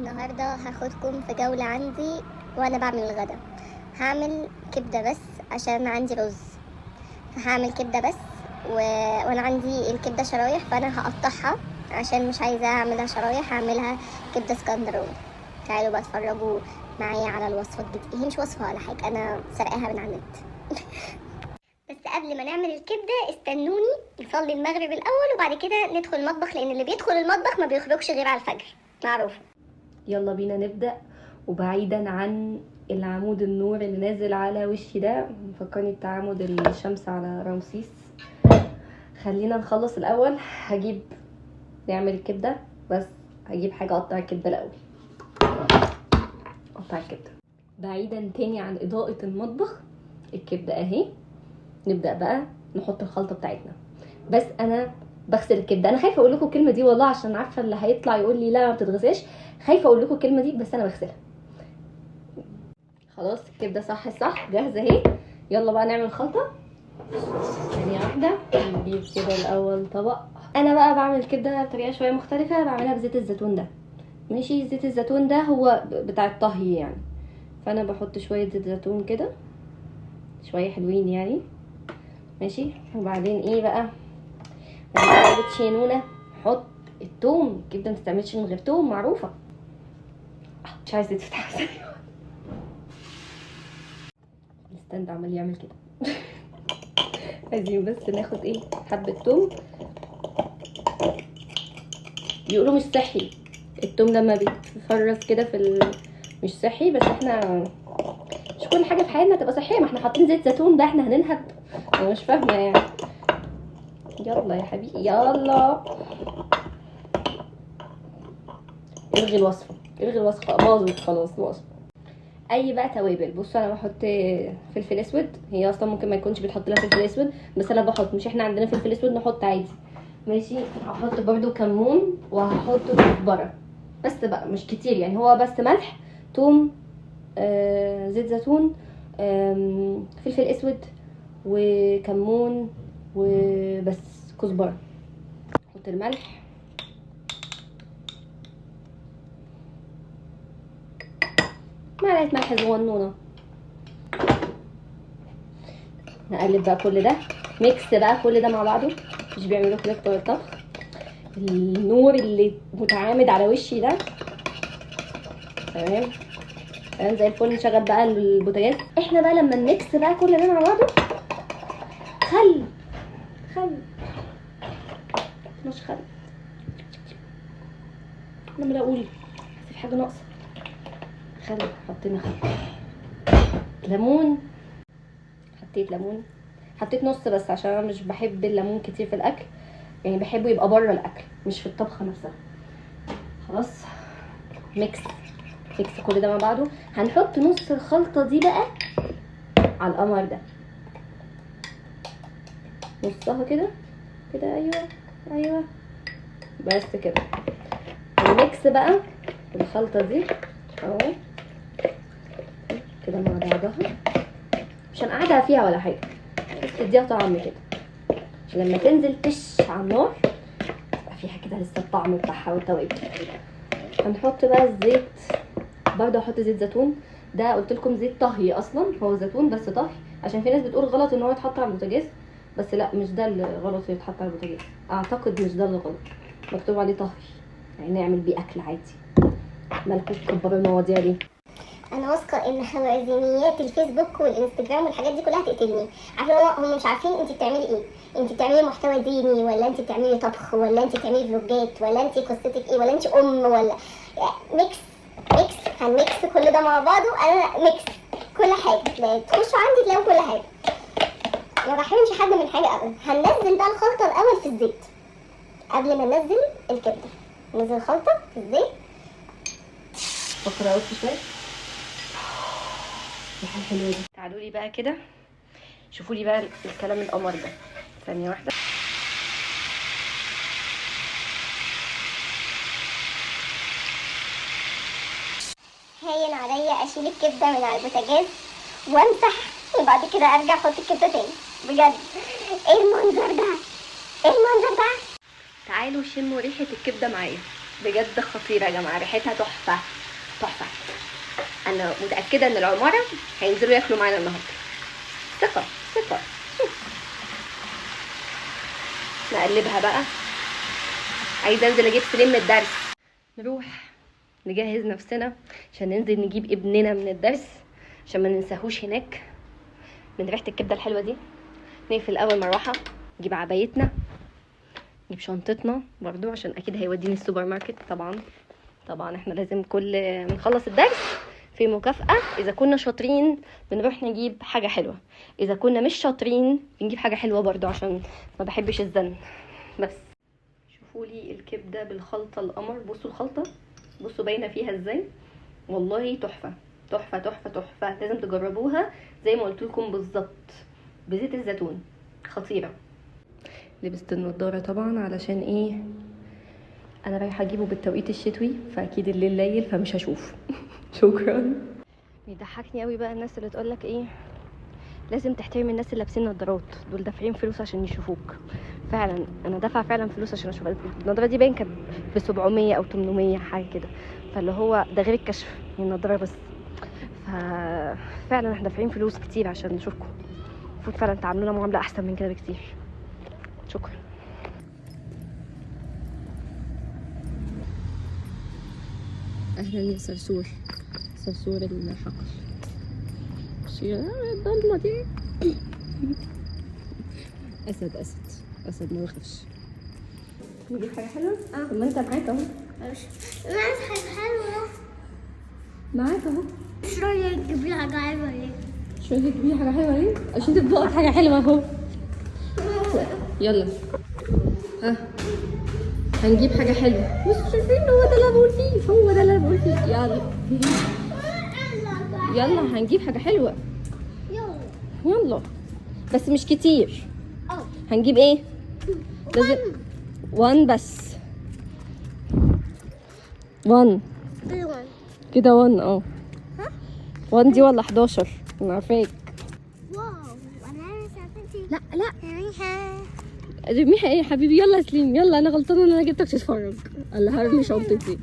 النهاردة هاخدكم في جولة عندي وانا بعمل الغدا. هعمل كبدة بس عشان عندي رز، فهعمل كبدة بس وانا عندي الكبدة شرايح، فانا هقطعها عشان مش عايزة اعملها شرايح، هعملها كبدة اسكندراني. تعالوا بقى اتفرجوا معايا على الوصفة الجديدة. هي مش وصفة ولا حاجة، انا سرقاها من على النت. بس قبل ما نعمل الكبدة استنوني نصلي المغرب الأول وبعد كده ندخل المطبخ، لأن اللي بيدخل المطبخ ما بيخرجش غير على الفجر، معروف. يلا بينا نبدأ. وبعيدا عن العمود النور اللي نازل على وشي ده مفكرني بتعامد الشمس على رمسيس، خلينا نخلص الأول. هجيب نعمل الكبدة، بس هجيب حاجة أقطع الكبدة الأول. أقطع الكبدة بعيدا تاني عن إضاءة المطبخ. الكبدة أهي، نبدأ بقى نحط الخلطة بتاعتنا. بس أنا بغسل الكبدة، أنا خايفة أقول لكم الكلمة دي والله عشان عارفة اللي هيطلع يقول لي لا ما بتتغسلش، خايفة أقول لكم الكلمة دي، بس أنا بغسلها. خلاص الكبدة صح صح جاهزة أهي. يلا بقى نعمل خلطة. ثانية واحدة، نجيب كده الأول طبق. أنا بقى بعمل الكبدة بطريقة شوية مختلفة، بعملها بزيت الزيتون ده. ماشي، زيت الزيتون ده هو بتاع الطهي يعني، فأنا بحط شوية زيت زيتون كده، شوية حلوين يعني. ماشي، وبعدين ايه بقى، بتشينونه نحط التوم. الكبده ما تتعملش من غير توم، معروفة. مش عايزه تفتح ال stand عمال يعمل كده. عايزين بس ناخد ايه، حبه توم. بيقولوا مش صحي التوم لما بيتفرز كده في مش صحي، بس احنا مش كل حاجة في حياتنا تبقى صحية، ما احنا حاطين زيت زيتون ده، احنا هننهب؟ انا مش فاهمه يعني. يلا يا حبيبي يلا، الغي الوصفة، الغي الوصفة، باظت خلاص الوصفة. اي بقى توابل، بصوا انا بحط فلفل اسود، هي اصلا ممكن ما يكونش بتحط لها فلفل اسود، بس انا بحط، مش احنا عندنا فلفل اسود نحط عادي. ماشي، هحط برده كمون وهحط كزبره بس بقى، مش كتير يعني، هو بس ملح، توم، زيت زيتون، فلفل اسود وكمون وبس، كزبره. احط الملح، معلقه ملح صغنونه. نقلب بقى كل ده، mix بقى كل ده مع بعضه. مش بيعملوا كده بتوع الطبخ. النور اللي متعامد على وشي ده تمام تمام زي الفل. نشغل بقى البوتاجاز. احنا بقى لما ن mix بقى كل ده مع بعضه، خل خل مش خل، انا ما اقول في حاجة ناقصه. خل، حطينا خل، ليمون، حطيت ليمون، حطيت نص بس عشان انا مش بحب الليمون كتير في الاكل، يعني بحبه يبقى بره الاكل مش في الطبخة نفسها. خلاص mix mix كل ده مع بعضه. هنحط نص الخلطة دي بقى على القمر ده، نصها كده كده، ايوه ايوه بس كده. ال mix بقى الخلطة دي اهو كده مع بعضها، مش هنقعدها فيها ولا حاجة، بس تديها طعم كده عشان لما تنزل تش على النار تبقى فيها كده لسه الطعم بتاعها والتوابل. هنحط بقى الزيت برضه، هحط زيت زيتون. ده قلت لكم زيت طهي اصلا، هو زيتون بس طهي، عشان في ناس بتقول غلط ان هو يتحط على البوتاجاز، بس لا مش ده اللي غلط يتحط على البوتاجاز، اعتقد مش ده اللي غلط. مكتوب عليه طهي، يعني نعمل بيه اكل عادي. مالكم تكبروا المواضيع ليه؟ انا واثقة ان خوارزميات الفيسبوك والانستجرام والحاجات دي كلها هتقتلني. عارفه هم مش عارفين انت بتعملي ايه، انت بتعملي محتوى ديني ولا انت بتعملي طبخ ولا انت بتعملي فلوجات ولا انت قصتك ايه ولا انت ام ولا mix mix. هن mix كل ده مع بعضه، انا mix كل حاجة، تخشوا عندي تلاقوا كل حاجة، ما بحرمش حد من حاجة ابدا. هننزل بقى الخلطة الاول في الزيت قبل ما ننزل الكبده، ننزل الخلطة في الزيت. فكر اقول شوية الريحة الحلوة دي. تعالوا لي بقى كده شوفوا لي بقى الكلام القمر ده. ثانية واحدة. هاين عليا اشيل الكبده من على البوتاجاز وامسح وبعد كده ارجع احط الكبده تاني. بجد ايه المنظر ده، ايه المنظر ده. تعالوا شموا ريحه الكبده معايا. بجد خطيرة يا جماعة، ريحتها تحفة تحفة. انا متاكدة ان العمارة هينزلوا ياكلوا معانا النهارده، ثقة ثقة. نقلبها بقى. عايزه انزل اجيب سليم من الدرس، نروح نجهز نفسنا عشان ننزل نجيب ابننا من الدرس عشان ما ننساهوش هناك من ريحه الكبده الحلوة دي. نقفل اول مروحة، نجيب عبايتنا، نجيب شنطتنا برضو عشان اكيد هيوديني السوبر ماركت. طبعا طبعا احنا لازم كل ما نخلص الدرس في مكافأة، اذا كنا شاطرين بنروح نجيب حاجة حلوة، اذا كنا مش شاطرين بنجيب حاجة حلوة برضو عشان ما بحبش الزن. بس شوفوا لي الكبدة بالخلطة القمر، بصوا الخلطة، بصوا باينة فيها ازاي، والله تحفة تحفة تحفة تحفة. لازم تجربوها زي ما قلت لكم بالظبط، بزيت الزيتون، خطيرة. لبست النضارة طبعا علشان ايه، انا رايحة اجيبه بالتوقيت الشتوي فاكيد الليل ليل فمش هشوف. شكرا. بيضحكني قوي بقى الناس اللي تقولك ايه لازم تحترم الناس اللي لابسين نظارات، دول دافعين فلوس عشان يشوفوك. فعلا انا دافعه فعلا فلوس عشان اشوف النضارة دي، باين كانت ب 700 او 800 حاجة كده، فاللي هو ده غير الكشف يعني النضارة بس. ففعلا احنا دافعين فلوس كتير عشان نشوفكم، المفروض فعلا تعاملونا معاملة احسن من كده بكتير. شكرا. اهلا يا صرصور، صرصور الحقل. الضلمة دي. اسد اسد اسد ما بخافش. نجيب حاجة حلوة؟ طب ما انت معاك اهو. مش عايز حاجة حلوة. معاك اهو. مش راضية تجيب لي حاجة حلوة ليه؟ مش راضية تجيبي حاجة حلوة ليه؟ عشان تبقى حاجة حلوة اهو. يلا ها هنجيب حاجة حلوة. بصوا شايفين، هو ده اللي انا بقول فيه، هو ده اللي انا بقول فيه. يلا يلا هنجيب حاجة حلوة. يلا يلا بس مش كتير. اه هنجيب ايه؟ لازم 1 بس، 1 كده، 1 اه 1 دي ولا 11؟ انا عارفاك. wow انا عايزه لا لا ارميها. ارميها ايه يا حبيبي؟ يلا يا سليم يلا، انا غلطانة ان انا جبتك تتفرج. الله هرمي شنطتي.